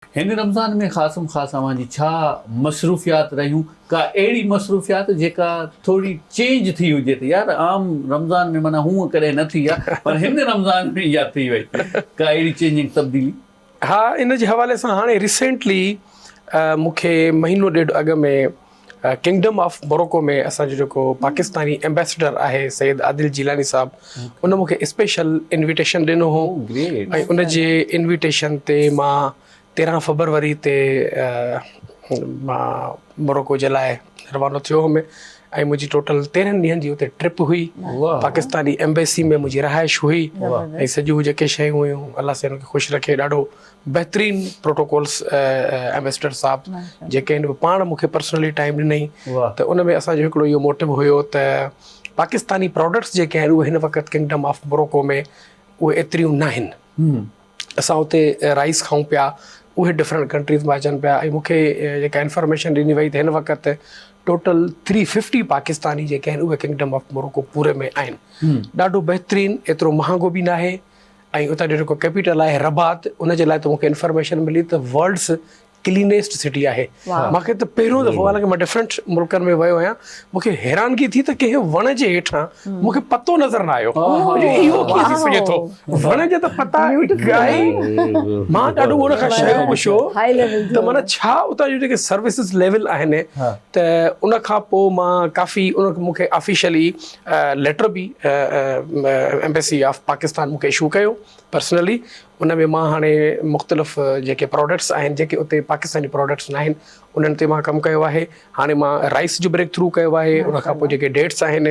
هن رمضان ۾ خاصم خاص اوهان جي ڇا مصروفيات رهيون؟ ڪا اهڙي مصروفيات جيڪا ٿوري چينج ٿي هجي ته يار عام رمضان ۾ معنيٰ هونء ڪڏهن نه ٿي آ پر هن رمضان ۾ اها ٿي وئي ڪا اهڙي چينجنگ تبديلي؟ ها ان جي حوالي سان هاڻي ريسينٽلي مون کي مهينو ڏيڍ اڳ ۾ ڪنگڊم آف موروڪو ۾ اسان جو جيڪو پاڪستاني ايمبيسڊر آهي سيد عادل جيلاني صاحب ان مون کي اسپيشل انويٽيشن ڏنو هو ۽ ان جي انويٽيشن تي مان تيرهن فبروري تي مان موروڪو جي لاء روانو ٿيو هوم ۽ منهنجي ٽوٽل تيرهن ڏينهن جي اتي ٽرپ هئي پاڪستاني ايمبيسي ۾ منهنجي رهائش هئي ۽ سڄيون جيڪي شيون هيون الله سائين ان کي خوش رکي ڏاڍو بهترين پروٽوڪولس ايمبيسڊر صاحب جيڪي آهن پاڻ مون کي پرسنلي ٽائيم ڏنائين ته ان ۾ اسان جو هڪڙو اهو موٽو هيو ته پاڪستاني پراڊڪٽس جيڪي آهن اهي هن وقت ڪنگڊم آف موروڪو ۾ اهي ايتريون ناهن اسان اتي رائس کائون پيا اهي ڊفرنٽ ڪنٽريز مان اچن پيا ۽ مون کي جيڪا انفارميشن ڏني وئي ته هن وقت ٽوٽل ٿري ففٽي پاڪستاني جيڪي آهن اهي ڪنگڊم آف موروڪو پوري ۾ آهن ڏاڍو بهترين ايترو مهانگو به ناهي ۽ اتان جو جيڪو ڪيپيٽل آهي رباط ان جي لاء ته مونکي انفارميشن ملي ته ورلڊس ڪلينيسٽ سٽي آهي مونکي ته پهريون دفعو حالانڪه مان ڊفرنٽ ملڪن ۾ ويو آهيان مونکي حيرانگي ٿي ته ڪنهن وڻ جي هيٺان مونکي پتو نظر نه آيو اهو ڪيئن ٿي سگهي ٿو وڻ جا ته پتا گاهي مان ڏاڍو ان کان شيو پڇيو ته معنيٰ ڇا اتان جون جيڪي سروسز ليول آهن ته ان کان پوء مان ڪافي ان مونکي آفيشلي ليٽر به ايمبيسي آف پاڪستان مون کي اشو ڪيو پرسنلي ان ۾ مان هاڻي مختلف جيڪي پراڊڪٽس آهن جيڪي اتي پاڪستاني پراڊڪٽس ناهن انهن تي مان ڪم ڪيو آهي هاڻي مان رائس جو بريڪ ٿرو ڪيو آهي ان کان پوء جيڪي ڊيٽس آهن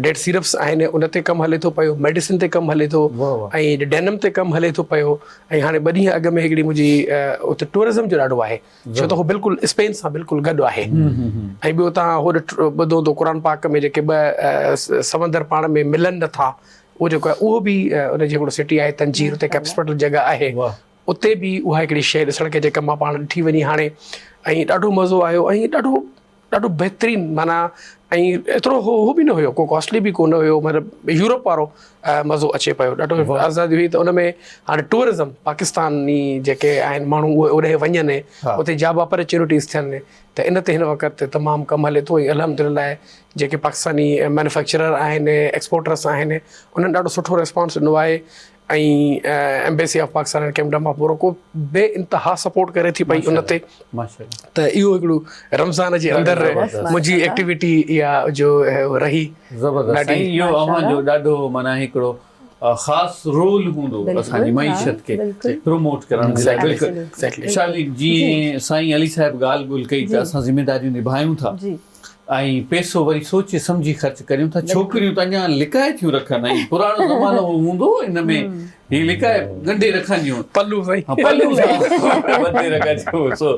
ڊيٽ سيرپس آهن ان تي ڪم هلي ٿو پيو ميڊيسن تي ڪم هلي ٿو ۽ ڊينم تي ڪم هلي ٿو پيو ۽ هاڻي ٻه ڏينهن اڳ ۾ هڪڙي منهنجي اتي ٽوئرزم جو ڏاڍو آهي ڇو ته هو بلڪل اسپين سان بلڪل گڏ آهي ۽ ٻيو تان هو ٻڌو هوندو قرآن پاڪ ۾ جيڪي ٻه سمندر پاڻ ۾ ملن نٿا اهو جيڪو آهي اهو به ان جي هڪڙو سٽي آهي تنجير اتي ڪيپسپٽل جڳهه آهي اتي به اها هڪڙي شيء ڏسڻ کي جيڪا مان پاڻ ڏٺي وڃي هاڻي ۽ ڏاڍو مزو آيو ۽ ڏاڍو ڏاڍو بهترين معنيٰ ۽ ايترو هو هو به نه هيو ڪو ڪاسٽلي به ڪونه هيو مطلب يورپ وارو مزو اچي پيو ڏاڍو آزادي هئي ته ان ۾ هاڻي ٽوئرزم پاڪستاني جيڪي آهن ماڻهو اهي اوڏي وڃن اتي جاب اپرچونيٽيز ٿين ته ان تي هن وقت تمام ڪم هلي ٿو ۽ الحمد لله جيڪي پاڪستاني مينوفيڪچرر آهن ايڪسپورٽرس آهن انهن ڏاڍو سٺو ريسپانس ڏنو آهي ۽ embassy of Pakistan and kingdom of Morocco بي انتها سپورٽ ڪري ٿي پئي ان تي ته اهو هڪڙو رمضان جي اندر منهنجي ايڪٽيوٽي اها جو رهي. زبردست سائين اهو اوهان جو ڏاڍو معنيٰ هڪڙو خاص رول هوندو اسان جي معيشت کي پروموٽ ڪرڻ جي لاء بلڪل شالي جيئن سائين علي صاحب ڳالهه ٻولهه ڪئي ته اسان ذميداريون نڀايون ٿا ۽ پئسو وري سوچي سمجهي خرچ ڪريون ٿا ڇوڪريون ته اڃا لڪائي ٿيون رکن ۽ پراڻو زمانو هو هوندو ان ۾ هي لڪائي ڳنڍي رکنديون پلو سائين پلو سان ٻڌي رکنديون سو.